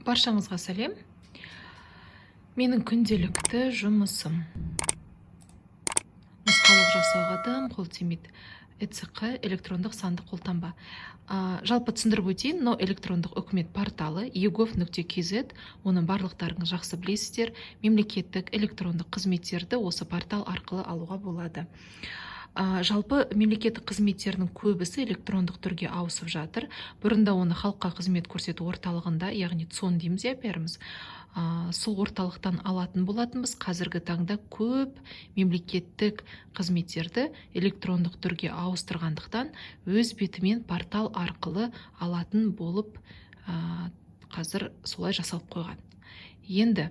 Баршаңызға сәлем. Менің күнделікті жұмысым. Нұсқаулық жасауға дым қол тимейді. ЭЦҚ электрондық сандық қолтаңба. Жалпы түсіндіріп өтейін, мынау электрондық үкімет порталы egov.kz, оны барлықтарыңыз жақсы білесіздер. Мемлекеттік электрондық қызметтерді осы портал арқылы алуға болады. Жалпы мемлекеттік қызметтердің көбісі электрондық түрге ауысып жатыр. Бұрында оны халыққа қызмет көрсету орталығында, яғни ЦОН дейміз иә бәріміз, сол орталықтан алатын болатынбыз. Қазіргі таңда көп мемлекеттік қызметтерді электрондық түрге ауыстырғандықтан өз бетімен портал арқылы алатын болып, қазір солай жасалып қойған. Енді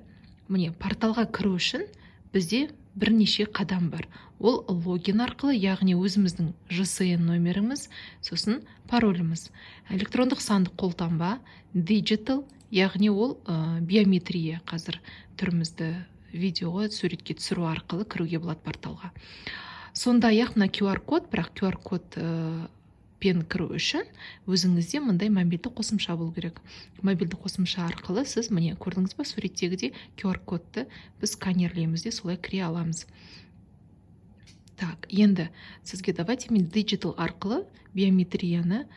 міне, порталға кіру үшін бізде бірнеше қадам бар. Ол логин арқылы, яғни өзіміздің ЖСН номеріміз, сосын пароліміз. Электрондық сандық қолтаңба, digital, яғни ол биометрия, қазір түрімізді видеоға, суретке түсіру арқылы кіруге болады порталға. Сондай-ақ мына QR код, бірақ QR код пен кіру үшін өзіңізде мындай мобильді қосымша болу керек. Мобильді қосымша арқылы сіз, міне, көрдіңіз ба, суреттегідей QR кодты біз сканерлейміз де, солай кіре аламыз. Так, енді сізге давайте мен digital арқылы биометрияны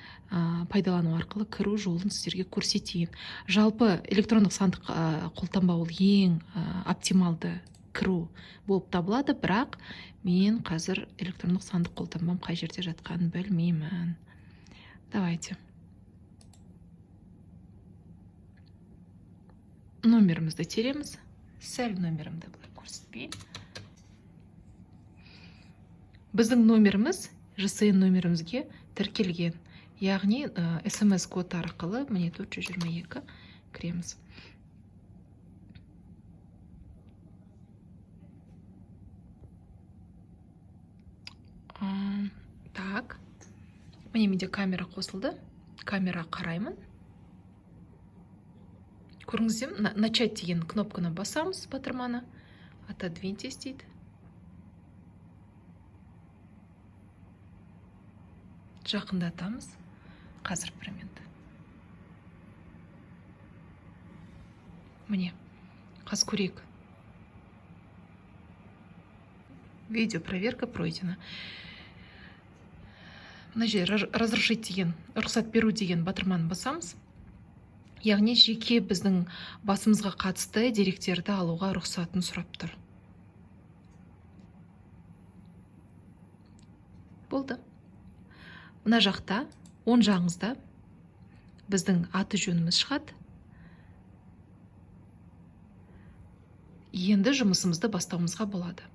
пайдалану арқылы кіру жолын сіздерге көрсетейін. Жалпы электрондық сандық қолтаңба ол ең оптималды кіру болып табылады, бірақ мен қазір электрондық сандық қолтаңбам қай жерде жатқанын білмеймін. Давайте номерімізді тереміз. Сәл номерімді былай көрсетпейін. Біздің номеріміз ЖСН номерімізге тіркелген, яғни СМС код арқылы, міне, 422 кіреміз. Так, міне, менде камера қосылды, камера қараймын. Көрдіңіздер ме, «Начать» деген кнопканы басамыз, батырманы. «Отодвиньтесь» дейді. Жақындатамыз. Қазір, бір минут. Міне, қазір көрейік. Видео проверка пройдена. Мына жерде «Разрешить» деген, рұқсат беру деген батырманы басамыз, яғни жеке біздің басымызға қатысты деректерді алуға рұқсатын сұрап тұр. Болды. Мына жақта, оң жағыңызда біздің аты жөніміз шығады. Енді жұмысымызды бастауымызға болады.